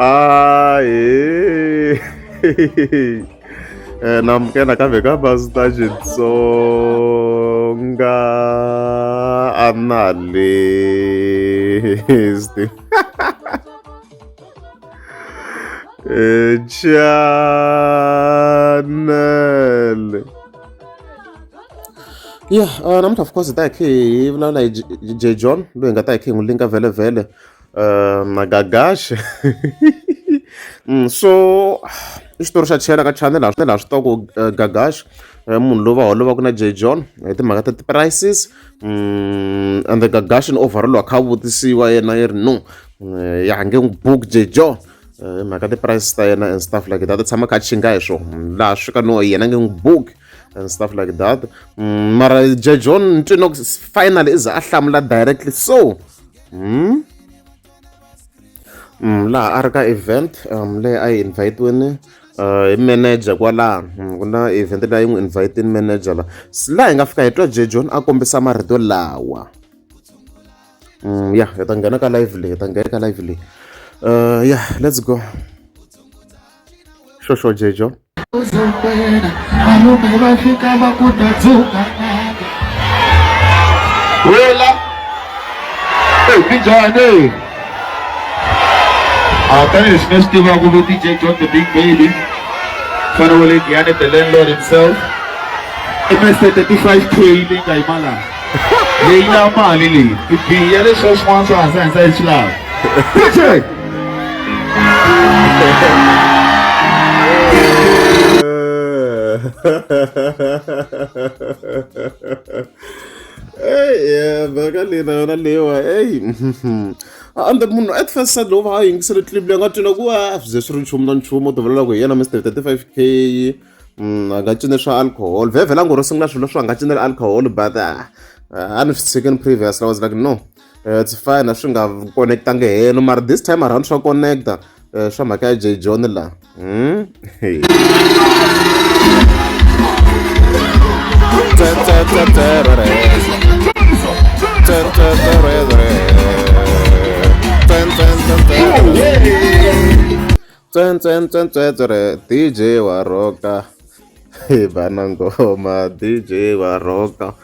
Ahee na amukela nakambe ka Master Xitsonga Analyst channel. Yeah, namuntlha of course hi ta hi khe hi vulavula hi J John loyi hi nga ta hi khe hi n'wi linka vhele vhele na Gagash so i xitori xa chela ka channel ha swi tiva ku Gagash munhu loyi va holovaka na J John hi timhaka ta ti-prices and the Gagash in overall a kha a vutisiwa yena yi ri no ya nge n'wi book J John hi mhaka ti-prices ta yena and stuff like that tshama kha a chinga hi swona laha swi ka no yena nge n'wi book and stuff like that mara J John ni no finally i za a hlamula directly so laha a ri ka event leyi a yi invite-wini hi manager kwalaha ku na event leyi a yi n'wi invite-ini manager la laha hi nga fika hi twa J John a kombisa marito lawa ya hi ta nghena ka live leyi hi ta nghena ka live leyi ya let's go xo xo J John. Malume va fika va ku ta dzuka Wela Hey, minjhani? A tanihileswi mi swi tivaka vo DJ John the Big Baby mfana wa le Giyani the landlord himself i Mr 35K leyi nga yima laha leyi na mali leyi tibiya leswi swin'wana swa hansi hansi a yi swi lavi DJ Ey, mhaka leyi na yona leyiwa eyi ende munhu at first sight loko va a yingisele clip leyi a nga twina ku a swi ze swi ri nchumu na nchumu u ti vulela ku hi yena Mister 35K a nga cini swa alcohol vhevhela ngo ro sungula swilo swo a nga cineli alcohol but a ni swi tshikini previous I was like no it's fine a swi nga connectangi helo mara this time around swa connecta swa mhaka ya J John la DJ wa roka hi ba na ngoma DJ wa roka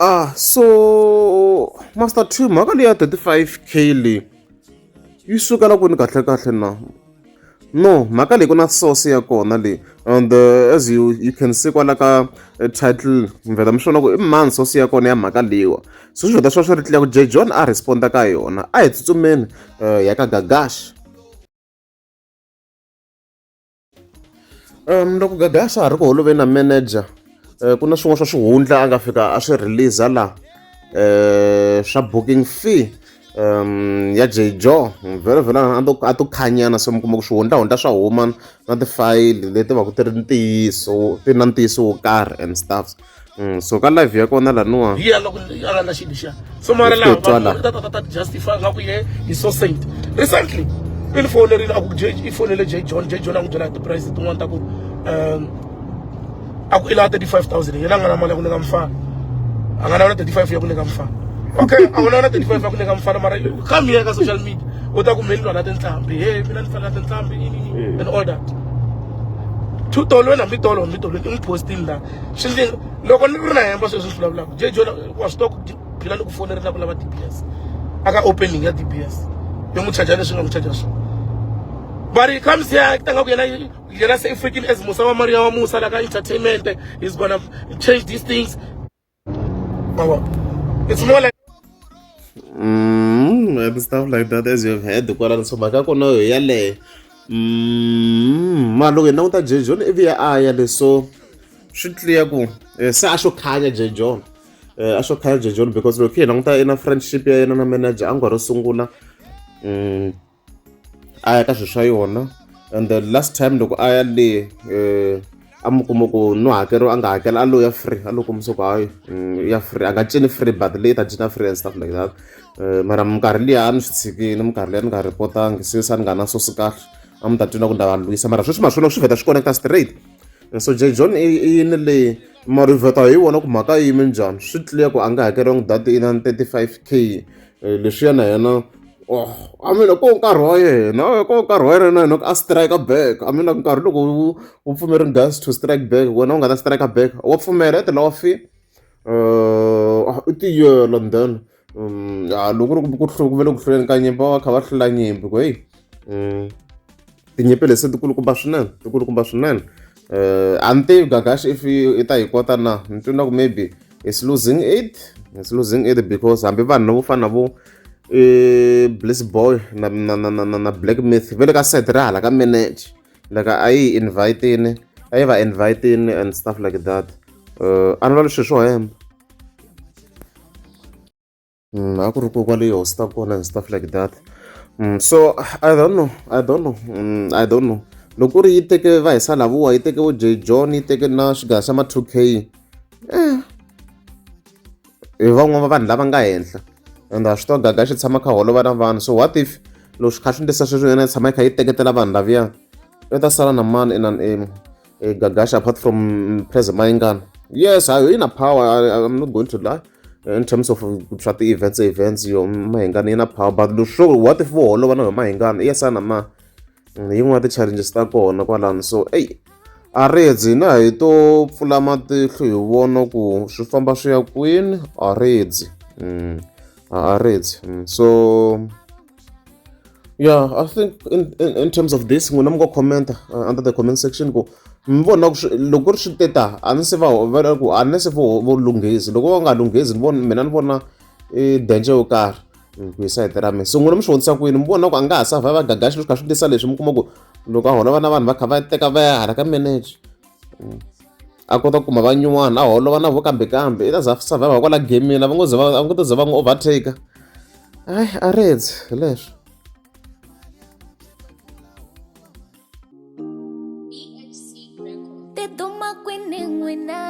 ah so Master T mhaka leyi ya 35K leyi yi sukela kwini kahle kahle na no mhaka leyi ku na source ya kona leyi and as you can see kwala ka title mi vhela mi swi vona ku i mani source ya kona ya mhaka leyiwa so swi vheta swa swi ri clear ku J John a responda ka yona a hi tsutsumeni ya ka Gagash loko Gagash a ha ri ku holoveni na manager ku na swin'wana swa swihundla a nga fika a swi release la swa booking fee ya J Joe vhele vhele a to a to khanyana se mi kuma ku swihundlahundla swa huma na tifayili leti va ku ti ri ntiyiso ti na ntiyiso wo karhi and stuff so ka live ya kona laniwa hi yena loko a nga endla xilo lexiya so mara Hi twa laha laha. ta ta ta justify nga ku ye hi so saint recently i ni fonerile a ku J i fonele J John J John a n'wi byela hi ti-price tin'wana ta ku a ku i lava 35000 yena a nga na mali ya ku nyika mufana a nga na yona 35 ya ku nyika mufana okay a wu na yona 35 ya ku nyika mufana mara come here ka social media u ta ku me ni lwa na tinqambi he mina ni fana na tinqambi ini ini and all that two tolweni hambi tolo hambi tolweni i n'wi postini la swi ndzi loko ni ri na hemba sweswi swi vulavulaka J John wa swi tiva ku phila ni ku fonerela ku lava D_B_S aka opening ya D_B_S yo n'wi charger leswi nga n'wi charger swona but he comes here ta nga ku yena yena se i freaking as Musa wa Maria wa Musa la ka entertainment he's gonna change these things it's more like And stuff like that as you've heard kwalano so mhaka ya kona yo yaleyo mara loko hi languta J John ivi ya a ya le so swi clear ku se a xo khanya J John a xo khanya J John because loko hi languta ina friendship ya yena na manager a nga ro sungula a ya ka swilo swa yona and the last time loko a ya le a mi kuma ku no hakeriwa a nga hakela a lo ya free a lo kombisa ku hayi ya free a nga cini free but leyi ta cina free and stuff like that mara minkarhi liya a ni swi tshikile minkarhi liya ni nga reportangi since a ni nga na source kahle a mi ta twina ku nda va lwisa mara sweswi ma swona swi vheta swi connecta straight so J John i yini leyi mara hi vheta hi vona ku mhaka yi yime njhani swi clear ku a nga hakeriwangi that ina 35K leswiya na yena Oh, I mean ko nkarhi wa yena ko nkarhi wa yena na yena a strike back. I mean nkarhi loko wu pfumerile guys to strike back wena u nga ta strike back wa pfumela ete lawa fi i tiyela and then ya loko ri ku ku ve le ku hluleni ka nyimpi va kha va hlula nyimpi ku heyi tinyimpi leti se ti kulukumba swinene ti kulukumba swinene a ni tivi Gagash if i ta yi kota na ni twi na ku maybe is losing it is losing it because hambi vanhu vo fana na vo Bliss Boy na na na na na Black Myth va le ka side ra hala ka manager like a yi invite-ini a yi va invite-ini and stuff like that a ni vula swilo swo hemba a ku ri ku kwale yi hosta kona and stuff like that so I don't know I don't know I don't know loko ku ri yi teke va hisa lavawa yi teke vo J John yi teke na xigaza xa ma 2K hi van'wana va vanhu lava nga henhla and ha swi tiva Gaga xi tshama kha holova na vanhu so what if loko swi kha swi endlisa sweswo yena yi tshama yi kha yi teketela vanhu laviya i ta sala na mani inani Gagash apart from President Mayengani yes hayi yi na power I'm not going to lie in terms of swa ti-events events yo Mayengani yi na power but leswo what if vo holova na Mayengani i ya sala na ma yin'wana ya ti-challenges ta kona kwalano so eyi a ri hina hi to pfula matihlo hi vona ku swi famba swi ya kwini a ri a ri so yeah I think in terms of this n'wina mi ngo comment under the comment section ku mi vona ku loko ku ri swi te ta a ni se va va ku a ni se vo vo lunghisi loko va nga lunghisi ni vona mina ni vona i danger yo karhi ku hi sayiti ra mina so n'wina mi swi vonisa ku yini mi vona ku a nga ha survive Gagashi leswi kha swi endlisa leswi mi kuma ku loko a holova na vanhu va kha va teka va ya hala ka manager a kota ku kuma va nyuwana a holova na vo kambe kambe i ta za survive kwala gamini a va ngo ze va a ngo to ze va n'wi overtake hayi a redzi hi leswo. Ti duma kwini n'wina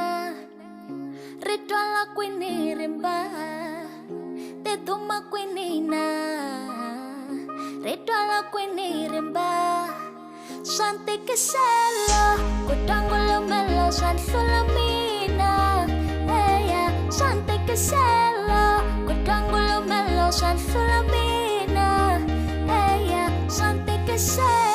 ri twala kwini rimba ti duma kwini na ri twala kwini rimba swa ntikiselo ku twa ngulumelo swa nhlula mina eya swa ntikiselo ku twa ngulumelo swa nhlula mina eya swa ntikiselo.